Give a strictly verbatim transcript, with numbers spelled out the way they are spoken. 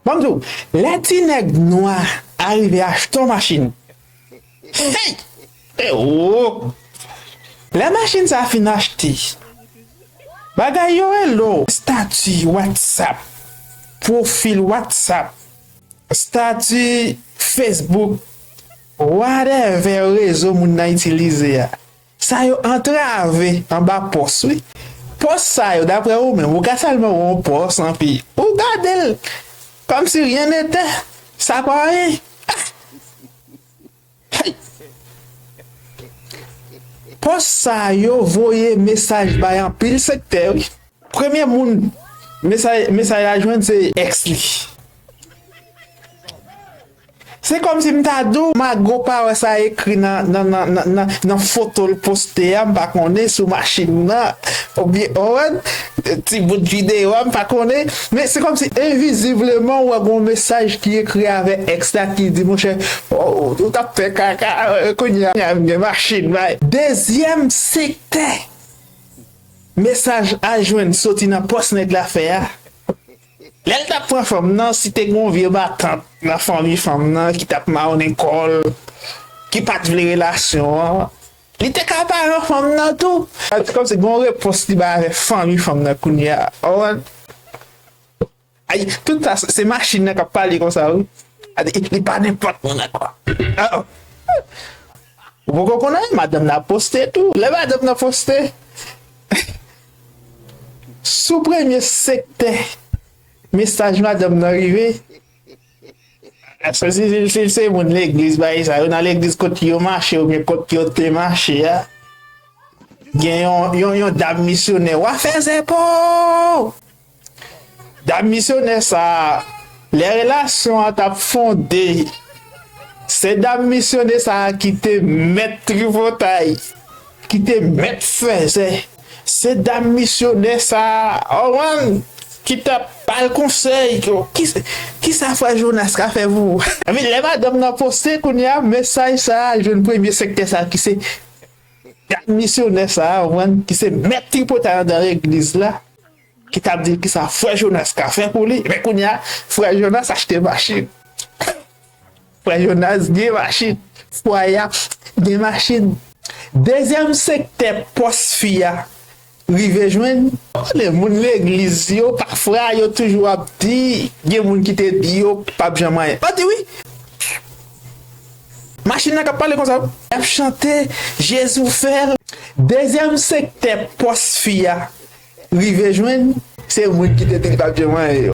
Ban m di w, lè ti nèg nwa a rive achte yon machin, hey! E o! Lè machin sa a fin achte, bagay yo rele w estati WhatsApp, pwofil WhatsApp, estati Facebook, whatever rezo moun nan itilize a. Sa yo antrave anba pòs, wi. Pòs sa yo, daprè ou menm, ou ka sèlman wè yon pòs anpi ou gade l kòmsi ryen nete. Sa pa anyen. Hey! Pòs sa yo voye mesaj bay anpil sektè, wi. Premye moun mesaj, mesaj la jwenn se ex li. Se kòmsi m ta di w, mago pa wè sa ekri nan, nan, nan, nan, nan, nan foto l poste a, m pa konnen, sou machin nan, oubyen, ou konprann, ti bout videyo a, m pa konnen, men se kòmsi envizibleman w wè gon mesaj ki ekri avè ex la ki di, monchè, ou, ou t ap fè kaka, kounye a m gen machin, bay. Dezyèm sektè mesaj a jwenn soti nan pòs nèg la fè a. Lè l t ap pran fanm nan, si te gen yon vye matant nan fanmi fanm nan ki t ap mawonnen kò l, ki pa t vle relasyon an, li te ka pare fanm nan tou. Sa di kòmsi gen yon repons li bay avè fanmi fanm nan kounye a. Ou konprann? Ay, tout sa, se, se machin nan k ap pale konsa, wi. A di, li pa nenpòt moun ankò. Ah, oh. Ou poko konnen, madanm nan ap poste tou. Lè madanm nan poste, sou premye sektè, mesaj madanm nan rive. Èske si, si, si se moun legliz, bagay sa yo, nan legliz kote yo mache, oubyen kote yo te mache a, gen yon, yon, yon dam misyonè, w a fè zèpo! Dam misyonè sa a, lè relasyon an t ap fonde, se dam misyonè sa a ki te mèt tripotay, ki te mèt fèzè. Se dam misyonè sa a, ou konprann, ki t ap ba l konsèy, ki, ki, kisa frè Jonas ka fè pou ou? Epi lè madanm nan poste kounye a, mesaj sa a jwenn premye sektè sa a ki se dam misyonè sa a, ou konprann, ki se mèt tripotay anndan legliz la, ki t ap di l kisa frè Jonas ka fè pou li. Men kounye a, frè Jonas achte machin. Frè Jonas gen machin. Fwaye a gen machin. Dezyèm sektè pòs fi a rive jwenn. Konnen moun legliz yo, pafwa yo toujou ap di, gen moun ki te di yo p ap janm anyen. Yo di wi. Machin nan k ap pale konsa, wi. Y ap chante, Jezi fè l. Dezyèm sektè pòs fi a rive jwenn, se moun ki te di l p ap janm anyen yo.